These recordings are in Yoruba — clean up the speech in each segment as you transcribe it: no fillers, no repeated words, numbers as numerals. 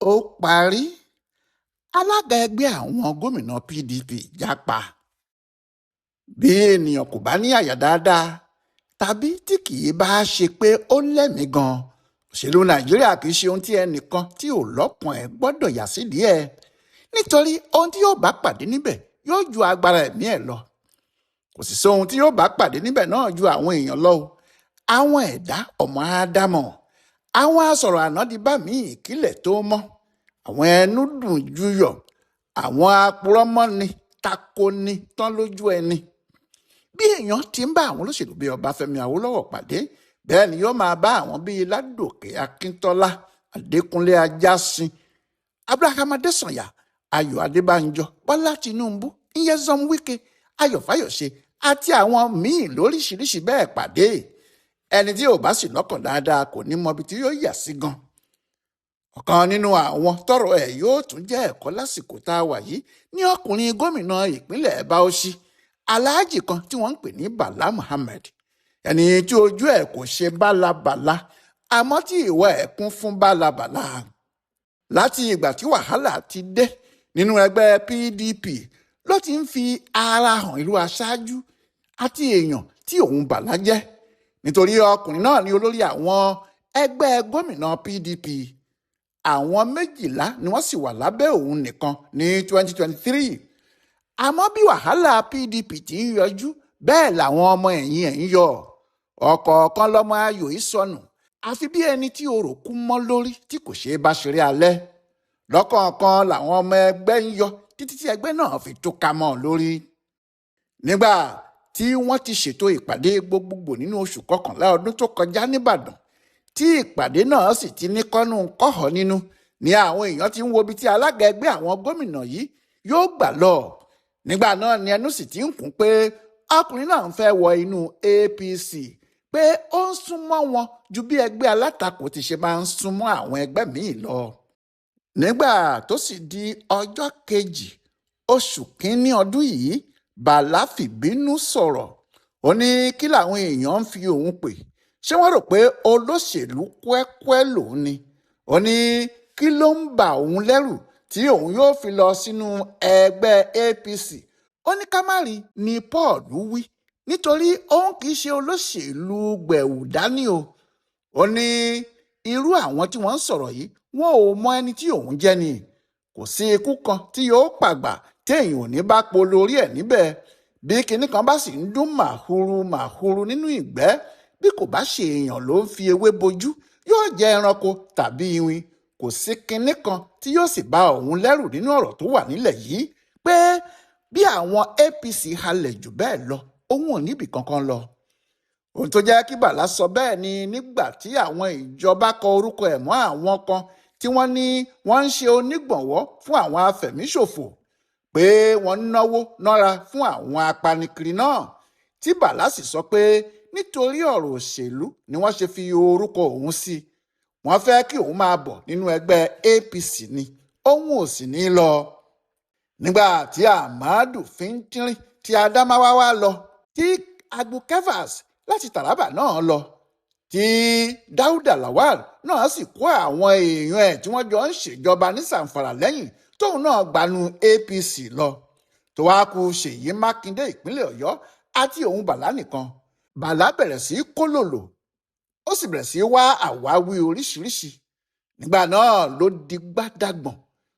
Ó parí. Alága ẹgbẹ́ àwọn gómìnà PDP jápa. Bí ènìyàn kò bá ní àyà dáadáa tàbí tí kì í bá ṣe pé ó lẹ́mìí gan-an, òṣèlú Nàìjíríà kì í ṣe ohun tí ẹnìkan tí ò lọ́kàn ẹ̀ gbọ́dọ̀ yà sídìí ẹ̀, nítorí ohun tí yóò bá pàdé níbẹ̀ yóò ju agbára ẹ̀mí ẹ̀ lọ. Kò sì sóhun tí yóò bá pàdé níbẹ̀ náà ju àwọn èèyàn lọ o. Àwọn ẹ̀dá ọmọ Ádámọ̀, àwọn asọ̀rọ̀ àná di bá mi ìkílẹ̀ tó mọ́, àwọn ẹnu dùn juyọ̀, àwọn apurọ́mọ́ni takoni tán lójú ẹni. Bí èèyàn ti ń bá àwọn olóṣèlú bíi Ọbáfẹ́mi Awólọ́wọ̀ pàdé, bẹ́ẹ̀ ni yóò máa bá àwọn bíi Ládòkè Akíntọ́lá, Adékúnlé Ajásin, Abraham Adésànyà, Ayọ̀ Adébánjọ, Bọ́lá Tinubu, Nyesom Wike, Ayọ̀ Fáyọ̀ṣe àti àwọn míì lóríṣiríṣi bẹ́ẹ̀ pàdé. Ẹni tí ò bá sì lọ́kàn dáadáa kò ní mọbi tí yóò yà sí gan. Ọ̀kan nínú àwọn tọ́rọ̀ ẹ̀ yóò tún jẹ́ ẹ̀kọ́ lásìkò tá a wà yìí ní ọkùnrin gómìnà ìpínlẹ̀ Bauchi, aláàjì kan tí wọ́n ń pè ní Bala Muhammed, ẹni tí ojú ẹ̀ kò ṣe bálabàla àmọ́ tí ìwà ẹ̀ kún fún bálabàla. Láti ìgbà tí wàhálà ti dé nínú ẹgbẹ́ PDP ló ti ń fi ara hàn irú aṣáájú àti èèyàn tí òun Bala jẹ́, nítorí ọkùnrin náà ní olórí àwọn ẹgbẹ́ gómìnà PDP. Àwọn 12 ni wọ́n sì wà lábẹ́ òun nìkan ní 2023. Àmọ́ bí wàhálà PDP ti ń yọjú, bẹ́ẹ̀ làwọn ọmọ ẹ̀yìn ẹ̀ ń yọ. Ọ̀kọ̀ọ̀kan lọmọ ayò yìí sọnù, àfi bí ẹni tí orò kú mọ́ lórí tí kò ṣeé bá ṣeré alẹ́. Lọ́kọ̀ọ̀kan làwọn ọmọ ẹgbẹ́ ń yọ títí tí ẹgbẹ́ náà fi túká mọ́ ọ lórí. Nígbà tí wọ́n ti ṣètò ìpàdé gbogbogbò nínú oṣù kọkànlá ọdún tó kọjá nìbàdàn, tí ìpàdé náà sì ti ní kọ́nú kọ́họ̀ nínú, ni àwọn èèyàn ti ń wo ibi tí alága ẹgbẹ́ àwọn gómìnà yìí yóò gbà lọ. Nígbà náà ni ẹnu sì ti ń kún pé ọkùnrin náà ń fẹ́ wọ inú APC, pé ó ń súnmọ́ wọn ju bí ẹgbẹ́ alátakò ti ṣe máa ń súnmọ́ àwọn ẹgbẹ́ míì lọ. Nígbà tó sì di ọjọ́ kejì oṣù kínní ọdún yìí, Bala fìbínú sọ̀rọ̀. Ó ní kí làwọn èèyàn ń fi òun pè, ṣé wọ́n rò pé olóṣèlú kúẹ́kúẹ́ lòun ni? Ó ní kí ló ń bà òun lẹ́rù tí òun yóò fi lọ sínú ẹgbẹ́ APC? Ó ní ká má rí ni Paul wí, nítorí òun kì í ṣe olóṣèlú gbẹ̀wù dání o. Ó ní irú àwọn tí wọ́n ń sọ̀rọ̀ yìí, wọn ò mọ ẹni tí òun jẹ́ ni. Kò sí ikú kan tí yóò pàgbà téèyàn ò ní bá polo orí ẹ̀ níbẹ̀. Bí kinní kan bá sì ń dún màhuru màhuru nínú ìgbẹ́, bí kò bá ṣe èèyàn ló ń fi ewé bojú, yóò jẹ́ ẹranko tàbí iwin. Kò sí kinní kan tí yóò sì bá òun lẹ́rù nínú ọ̀rọ̀ tó wà nílẹ̀ yìí, pé bí àwọn APC halẹ̀ jù bẹ́ẹ̀ lọ, òun ò níbì kankan lọ. Ohun tó jẹ́ kí Bala sọ bẹ́ẹ̀ ni nígbà tí àwọn ìjọba kọ orúkọ ẹ̀ mọ́ àwọn kan tí wọ́n ní wọ́n ń ṣe onígbọ̀nwọ́ fún àwọn afẹ̀míṣòfò, pé wọ́n ń náwó nára fún àwọn apanikiri náà, tí Bala sì sọ pé nítorí ọ̀rọ̀ òṣèlú ni wọ́n ṣe fi orúkọ òun sí. Wọ́n fẹ́ kí òun máa bọ̀ nínú ẹgbẹ́ APC ni, òun ò sì ní lọ. Nígbà tí Ahmadu Fintiri ti Adamawa wá lọ, tí Agbu Kefas láti Taraba náà lọ, tí Dauda Lawal náà sì kó àwọn èèyàn ẹ̀ tí wọ́n jọ ń ṣèjọba ní Zamfara lẹ́yìn tóun náà gbanú APC lọ, tó wáá ku Ṣèyí Mákindé ìpínlẹ̀ Ọ̀yọ́ àti òun Bàlá nìkan. Bàlá bẹ̀rẹ̀ sí í kólòlò, ó sì bẹ̀rẹ̀ sí í wá àwáwí oríṣiríṣi. Nígbà náà ló di gbádàgbọ̀n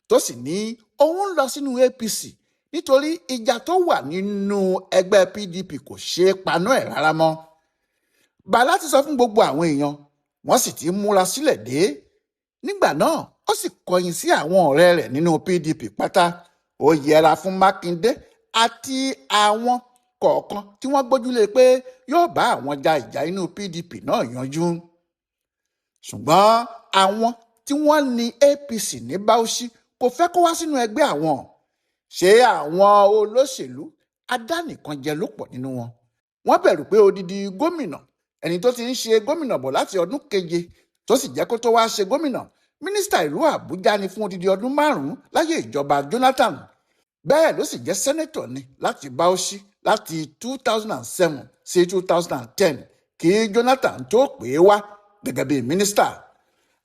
tó sì ní òun ń lọ sínú APC nítorí ìjà tó wà nínú ẹgbẹ́ PDP kò ṣeé paná ẹ̀ rárá mọ́. Bàlá ti sọ fún gbogbo àwọn èèyàn, wọ́n sì ti múra sílẹ̀ dé. Nígbà náà ó sì kọ̀yìn sí àwọn ọ̀rẹ́ rẹ̀ nínú PDP pátá. Ó yẹra fún Mákindé àti àwọn kọ̀ọ̀kan tí wọ́n gbójúlé pé yóò bá àwọn ja ìjà inú PDP náà yanjú. Ṣùgbọ́n àwọn tí wọ́n ní APC ní Bauchi kò fẹ́ kó wá sínú ẹgbẹ́ àwọn. Ṣé àwọn olóṣèlú adánìkanjẹ ló pọ̀ nínú wọn? Wọ́n bẹ̀rù pé odidi gómìnà, ẹni tó ti ń ṣe gómìnà bọ̀ láti ọdún keje, tó sì jẹ́ kó tó wá ṣe gómìnà, mínísítà ìlú Àbújá ni fún odidi ọdún 5 láyé ìjọba Jonathan. Bẹ́ẹ̀ ló sì jẹ́ sẹ́nẹ́tọ̀ ni láti Bauchi láti 2007 sí 2010 kí Jonathan tó pè é wá gẹ́gẹ́ bí mínísítà.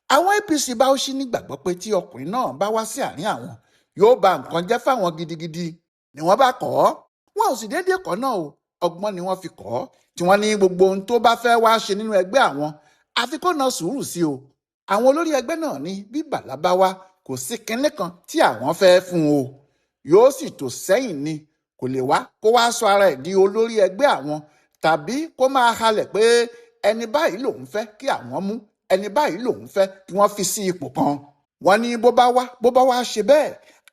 Àwọn APC Bauchi nígbàgbọ́ pé tí ọkùnrin náà bá wá sí àárín àwọn, yóò ba nǹkan jẹ́ fáwọn gidigidi ni wọ́n bá kọ̀ ọ́. Wọn ò sì déédéé kọ́ náà o, ọgbọ́n ni wọ́n fi kọ́ ọ́, tí wọ́n ní gbogbo ohun tó bá fẹ́ wá ṣe nínú ẹgbẹ́ àwọn, àfi kó na sùúrù sí o. Àwọn olórí ẹgbẹ́ náà ní bí Bàlá bá wá, kò sí kinní kan tí àwọn fẹ́ fún o. Yóò sì tò sẹ́yìn ni, kò lè wá kó wá sọ ara ẹ̀ di olórí ẹgbẹ́ àwọn tàbí kó máa halẹ̀ pé ẹni báyìí lòun fẹ́ kí àwọn mú, ẹni báyìí lòun fẹ́ kí wọ́n fi sí ipò kan. Wọ́n ní bó bá wá, bó bá wá ṣe bẹ́ẹ̀,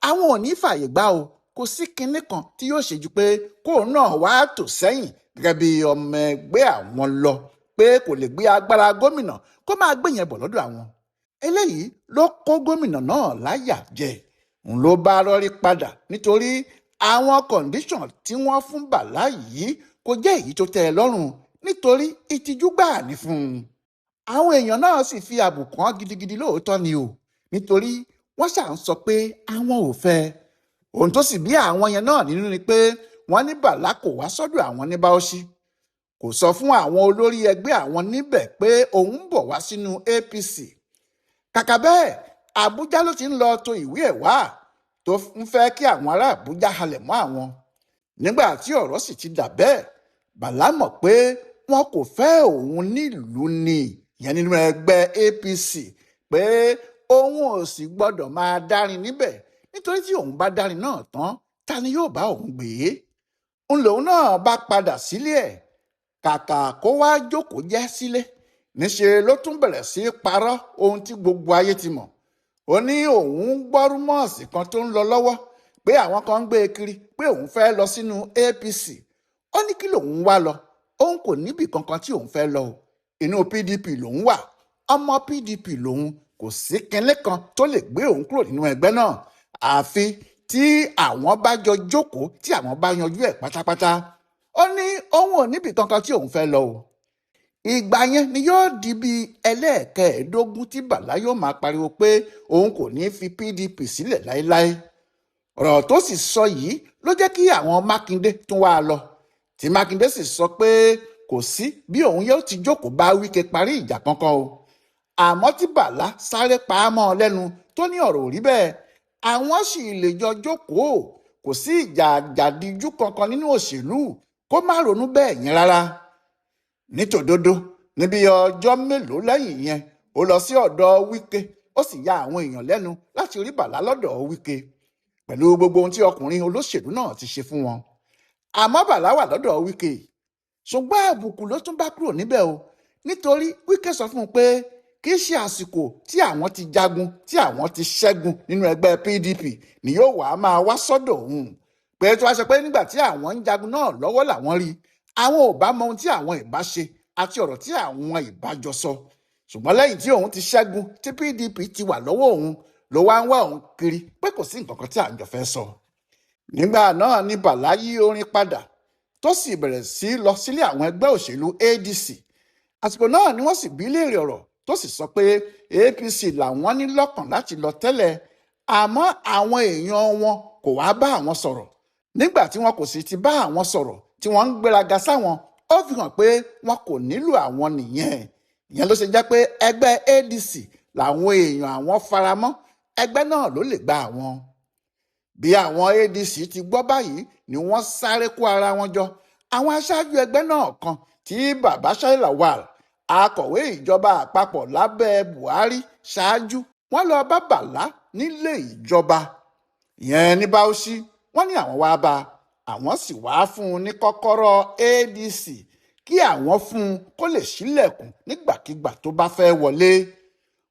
àwọn ò ní fààyè gbà o. Kò sí kinní kan tí yóò ṣe ju pé kóun náà wá tò sẹ́yìn gẹ́gẹ́ bí ọmọ ẹgbẹ́ àwọn lọ, pé kò lè gbé agbára gómìnà kó máa gbé yẹn bọ̀ lọ́dọ̀ àwọn. Eléyìí ló kó gómìnà náà láyà jẹ, ń ló bá rọrí padà nítorí àwọn kọ̀ǹdíṣàn tí wọ́n fún Bàlá yìí kò jẹ́ èyí tó tẹ́ ẹ lọ́rùn, nítorí ìtìjú gbáà ní fún un. Àwọn èèyàn náà sì fi àbùkù hàn gidigidi lóòótọ́ ni o, nítorí wọ́n ṣà ń sọ pé àwọn ò fẹ́. Ohun tó sì bí àwọn yẹn náà nínú ni pé wọ́n ní Bàlá kò wá sọ́dọ̀ àwọn ní Bauchi, kò sọ fún àwọn olórí ẹgbẹ́ àwọn níbẹ̀ pé òun ń bọ̀ wá sínú APC. Kàkà bẹ́ẹ̀, Àbújá ló ti ń lọ to ìwé ẹ̀ wá tó ń fẹ́ kí àwọn ará Àbújá halẹ̀ mọ́ àwọn. Nígbà tí ọ̀rọ̀ sì ti dà bẹ́ẹ̀, Bàlá mọ̀ pé wọn kò fẹ́ òun nílùú ni, ìyẹn nínú ẹgbẹ́ APC, pé òun ò sì gbọ́dọ̀ máa dárin níbẹ̀, nítorí tí òun bá dárin náà tán, ta ni yóò bá òun gbé? Ń lòun náà bá padà sílé ẹ̀, kàkà kó wá jókòó jẹ́ sílé, níṣe ló tún bẹ̀rẹ̀ sí í parọ́ ohun tí gbogbo ayé ti mọ̀. Ó ní òun ń gbọ́ rúmọ́ọ̀sì kan tó ń lọ lọ́wọ́ pé àwọn kan ń gbé e kiri pé òun fẹ́ lọ sínú APC. Ó ní kí lòun wá lọ, òun kò níbì kankan tí òun fẹ́ lọ o. Inú PDP lòun wà, ọmọ PDP lòun, kò sí kinní kan tó lè gbé òun kúrò nínú ẹgbẹ́ náà, àfi tí àwọn bá jọ jókòó, tí àwọn bá yanjú ẹ̀ pátápátá. Ó ní òun ò níbì kankan tí òun fẹ́ lọ o. Ìgbà yẹn ni yóò di bí ẹlẹ́ẹ̀kẹ́ẹ̀ẹ́dógún tí Bàlá yóò máa pariwo pé òun kò ní fi PDP sílẹ̀ láéláé. Ọ̀rọ̀ tó sì sọ yìí ló jẹ́ kí àwọn Mákindé tún wá lọ, tí Mákindé sì sọ pé kò sí bí òun yóò ti jókòó bá Wike parí ìjà kankan o. Àmọ́ tí Bàlá sáré pa á mọ́ ọ lẹ́nu tó ní ọ̀rọ̀ ò rí bẹ́ẹ̀, àwọn sì lè jọ jókòó, kò sí ìjà àjàdíjú kankan nínú òṣèlú, kó má ronú bẹ́ẹ̀ yẹn rárá. Nítòdodo, níbi ọjọ́ mélòó lẹ́yìn yẹn, ó lọ sí ọ̀dọ̀ Wike, ó sì ya àwọn èèyàn lẹ́nu láti rí Bàlá lọ́dọ̀ Wike pẹ̀lú gbogbo ohun tí ọkùnrin olóṣèlú náà ti ṣe fún wọn. Àmọ́ Bàlá wà lọ́dọ̀ Wike, ṣùgbọ́n àbùkù ló tún bá kúrò níbẹ̀ o, nítorí Wike sọ fún un pé kì í ṣe àsìkò tí àwọn ti jagun, tí àwọn ti ṣẹ́gun nínú ẹgbẹ́ PDP ni yóò wá máa wá sọ́dọ̀ òun, pé tó wá sọ pé nígbà tí àwọn ń jagun náà lọ́wọ́ làwọn rí, àwọn ò bá mọ ohun tí àwọn ìbá ṣe àti ọ̀rọ̀ tí àwọn ìbá jọ sọ. Ṣùgbọ́n lẹ́yìn tí òun ti ṣẹ́gun, tí PDP ti wà lọ́wọ́ òun, ló wá ń wá òun kiri pé kò sí nǹkan kan tí à ń jọ fẹ́ sọ. Nígbà náà ni Bàlá yí orin padà tó sì bẹ̀rẹ̀ sí lọ sílé àwọn ẹgbẹ́ òṣèlú ADC. Àsìkò náà ni wọ́n sì bí léèrè ọ̀rọ̀ tó sì sọ pé APC làwọn ní lọ́kàn láti lọ tẹ́lẹ̀, àmọ́ àwọn èèyàn wọn kò wá bá àwọn sọ̀rọ̀. Nígbà tí wọn kò sì ti bá àwọn sọ̀rọ̀, tí wọ́n ń gbéraga sáwọn, ó fi hàn pé wọn kò nílò àwọn nìyẹn. Ìyẹn ló ṣe jẹ́ pé ẹgbẹ́ ADC làwọn èèyàn àwọn faramọ́, ẹgbẹ́ náà ló lè gba àwọn. Bí àwọn ADC ti gbọ́ báyìí ni wọ́n sáré kó ara wọn jọ. Àwọn aṣáájú ẹgbẹ́ náà kan tí Bàbá Shai Lawal, akọ̀wé ìjọba àpapọ̀ lábẹ́ Buhari ṣáájú, wọ́n lọ bá Bàlá nílé ìjọba ìyẹn ní Bauchi. Wọ́n ní àwọn wá bá, àwọn sì wá fún un ní kọ́kọ́rọ́ ADC kí àwọn fún un kó lè ṣílẹ̀kùn nígbàkigbà tó bá fẹ́ wọlé.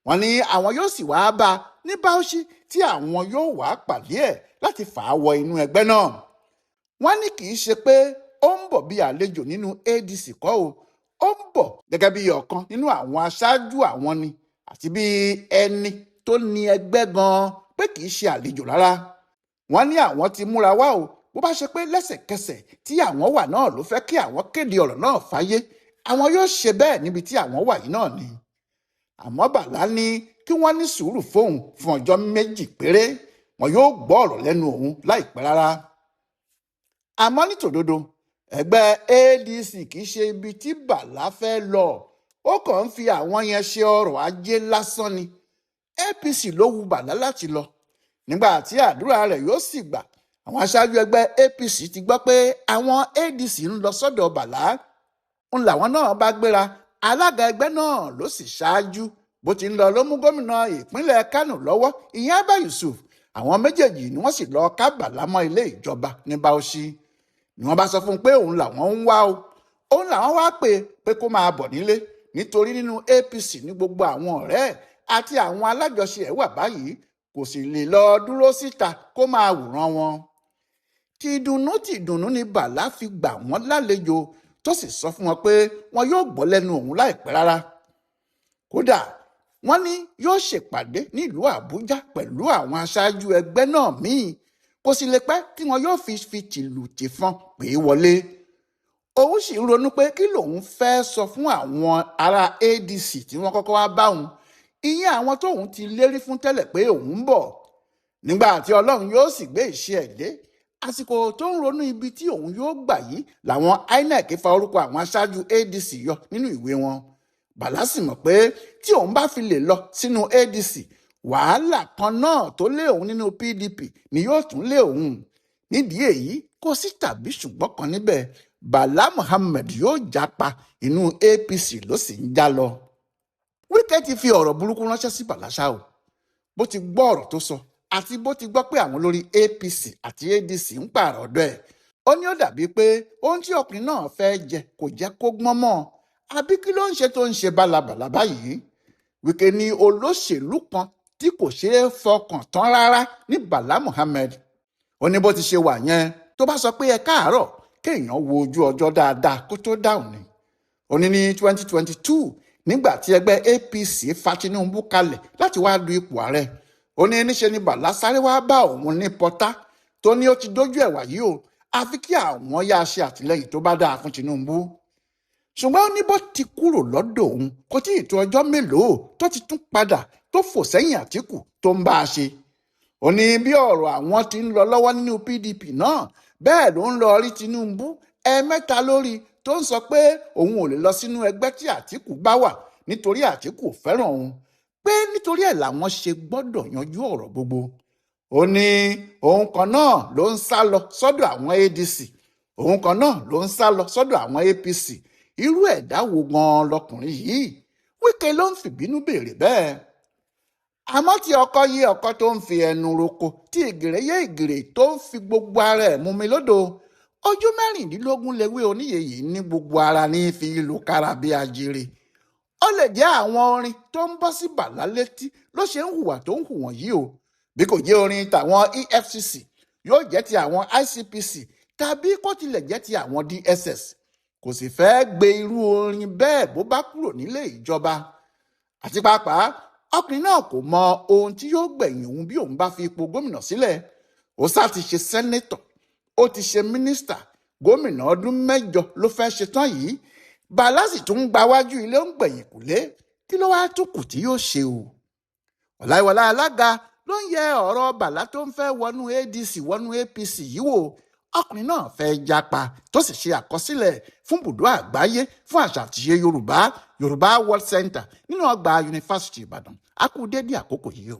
Wọ́n ní àwọn yóò sì wá bá ní Bauchi tí àwọn yóò wá pàdé ẹ̀ láti fà á wọ inú ẹgbẹ́ náà. Wọ́n ní kì í ṣe pé ó ń bọ̀ bí àlejò nínú ADC kọ́ o, ó ń bọ̀ gẹ́gẹ́ bí ọ̀kan nínú àwọn aṣáájú àwọn ni, àti bí ẹni tó ní ẹgbẹ́ gan-an, pé kì í ṣe àlejò rárá. Wọ́n ní àwọn ti múra wá o, bó bá ṣe pé lẹ́sẹ̀kẹsẹ̀ tí àwọn wà náà ló fẹ́ kí àwọn kéde ọ̀rọ̀ náà fáyé, àwọn yóò ṣe bẹ́ẹ̀ níbi tí àwọn wà yìí náà ni. Àmọ́ Bàlá ní kí wọ́n ní sùúrù fóun fún ọjọ́ méjì péré, wọn yóò gbọ́ ọ̀rọ̀ lẹ́nu òun láìpẹ́ rárá. Àmọ́ nítòdodo, ẹgbẹ́ ADC kì í ṣe ibi tí Bàlá fẹ́ lọ, ó kàn ń fi àwọn yẹn ṣe ọrọ̀ ajé lásán ni. APC ló wu Bàlá láti lọ. Nígbà tí àdúrà rẹ̀ yóò sì gbà, àwọn aṣáájú ẹgbẹ́ APC ti gbọ́ pé àwọn ADC ń lọ sọ́dọ̀ Bàlá, ń làwọn náà bá gbéra. Alága ẹgbẹ́ náà ló sì ṣáájú. Bó ti ń lọ ló mú gómìnà ìpínlẹ̀ Kánò lọ́wọ́, ìyẹn Abba Yusuf. Àwọn méjèèjì ni wọ́n sì lọ ká Bàlá mọ́ ilé ìjọba ní Bauchi. Ni wọ́n bá sọ fún un pé òun làwọn ń wá o, òun làwọn wá pè pé kó máa bọ̀ nílé, nítorí nínú APC ní gbogbo àwọn ọ̀rẹ́ ẹ̀ àti àwọn alájọṣe ẹ̀ wà báyìí, kò sì lè lọ dúró síta kó máa wòran wọn. Tìdùnnú tìdùnnú ni Bàlá fi gbà wọ́n lálejò, tó sì sọ fún wọn pé wọn yóò gbọ́ lẹ́nu òun láìpẹ́ rárá. Kódà wọ́n ní yóò ṣèpàdé nílùú Àbújá pẹ̀lú àwọn aṣáájú ẹgbẹ́ náà míì, kò sì lè pẹ́ tí wọn yóò fi tìlù tìfọn pè é wọlé. Òun sì ń ronú pé kí lòun fẹ́ sọ fún àwọn ará ADC tí wọ́n kọ́kọ́ wá bá òun, ìyẹn àwọn tóun ti lérí fún tẹ́lẹ̀ pé òun ń bọ̀. Nígbà tí Ọlọ́run yóò sì gbé ìṣe ẹ̀ dé, àsìkò tó ń ronú ibi tí òun yóò gbà yìí làwọn INEC fa orúkọ àwọn aṣáájú ADC yọ nínú ìwé wọn. Bàlá sì mọ̀ pé tí òun bá fi lè lọ sínú ADC, wàhálà kan náà tó lé òun nínú PDP ni yóò tún lé òun. Nídìí èyí, kò sí tàbí ṣùgbọ́n kan níbẹ̀, Bàlá Muhammed yóò jápa, inú APC ló sì ń já lọ. Wike ti fi ọ̀rọ̀ burúkú ránṣẹ́ sí Bàlá ṣá o. Bó ti gbọ́ ọ̀rọ̀ tó sọ àti bó ti gbọ́ pé àwọn olórí APC àti ADC ń pààrọ̀ ọ̀dọ̀ ẹ̀, ó ní ó dàbí pé ohun tí ọkùnrin náà fẹ́ jẹ kò jẹ́ kó gbọ́n mọ́, àbí kí ló ń ṣe tó ń ṣe bálabàlà báyìí. Wike ní olóṣèlú kan tí kò ṣeé fọkàn tán rárá ní Bàlá Muhammed. Ó ní bó ti ṣe wà yẹn, tó bá sọ pé ẹ káàárọ̀, kéèyàn wo ojú ọjọ́ dáadáa kó tó dáhùn ni. Ó ní ní 2022, nígbà tí ẹgbẹ́ APC fa Tinubu kalẹ̀ láti wá du ipò ààrẹ, ó ní níṣe ni Bàlá sáré wá bá òun ní Pọ́tá, tó ní ó ti dójú ẹ̀wà yìí o, àfi kí àwọn yáa ṣe àtìlẹ́yìn tó bá dáa fún Tinubu. Ṣùgbọ́n ó ní bó ti kúrò lọ́dọ̀ òun kò tí ì tó ọjọ́ mélòó tó ti tún padà tó fò sẹ́yìn Àtíkù tó ń bá a ṣe. Ó ní bí ọ̀rọ̀ àwọn ti ń lọ lọ́wọ́ nínú PDP náà, bẹ́ẹ̀ ló ń lọ rí Tinubu ẹ̀ẹ̀mẹ́ta lórí, tó ń sọ pé òun ò lè lọ sínú ẹgbẹ́ tí Àtíkù bá wà nítorí Àtíkù ò fẹ́ràn òun, pé nítorí ẹ̀ làwọn ṣe gbọ́dọ̀ yanjú ọ̀rọ̀ gbogbo. Ó ní òun kan náà ló ń sá lọ sọ́dọ̀ àwọn ADC, òun kan náà ló ń sá lọ sọ́dọ̀ àwọn APC. Irú ẹ̀dá wo gan-an lọkùnrin yìí? Wike ló ń fìbínú béèrè bẹ́ẹ̀. Àmọ́ tí ọkọ yé ọkọ tó ń fi ẹnu roko, tí ìgèrè yé ìgèrè tó ń fi gbogbo ara ẹ̀ mumi lódò, ojú 16 lewé oníyè yìí ní gbogbo ara ní fi ìlú kára bí ajere. Ó lè jẹ́ àwọn orin tó ń bọ́ sí Bàlá létí ló ṣe ń hùwà tó ń hù wọ̀nyí o. Bí kò jẹ́ orin tàwọn EFCC, yóò jẹ́ ti àwọn ICPC, tàbí kó tilẹ̀ jẹ́ ti àwọn DSS. Kò sì fẹ́ gbé irú orin bẹ́ẹ̀ bó bá kúrò nílé ìjọba. Àti pàápàá, ọkùnrin náà kò mọ ohun tí yóò gbẹ̀yìn òun bí òun bá fi ipò gómìnà sílẹ̀. Ó sá ti ṣe sẹ́nẹ́tọ̀, ó ti ṣe mínísítà, gómìnà ọdún 8 ló fẹ́ ṣe tán yìí. Bàlá sì tún ń gba wájú ilé ń gbẹ̀yìn kùlé. Kí ló wá tún kù tí yóò ṣe o? Ọláìwọlá alága ló ń yẹ ọ̀rọ̀ Bàlá tó ń fẹ́ wọnú ADC wọnú APC yìí wò. Ọkùnrin náà fẹ́ japa, tó sì ṣe àkọsílẹ̀ fún bùdó àgbáyé fún àṣà àtìṣe Yorùbá, Yorùbá World Center, nínú ọgbà Yunifásítì Ìbàdàn. A kú dédé àkókò yìí o.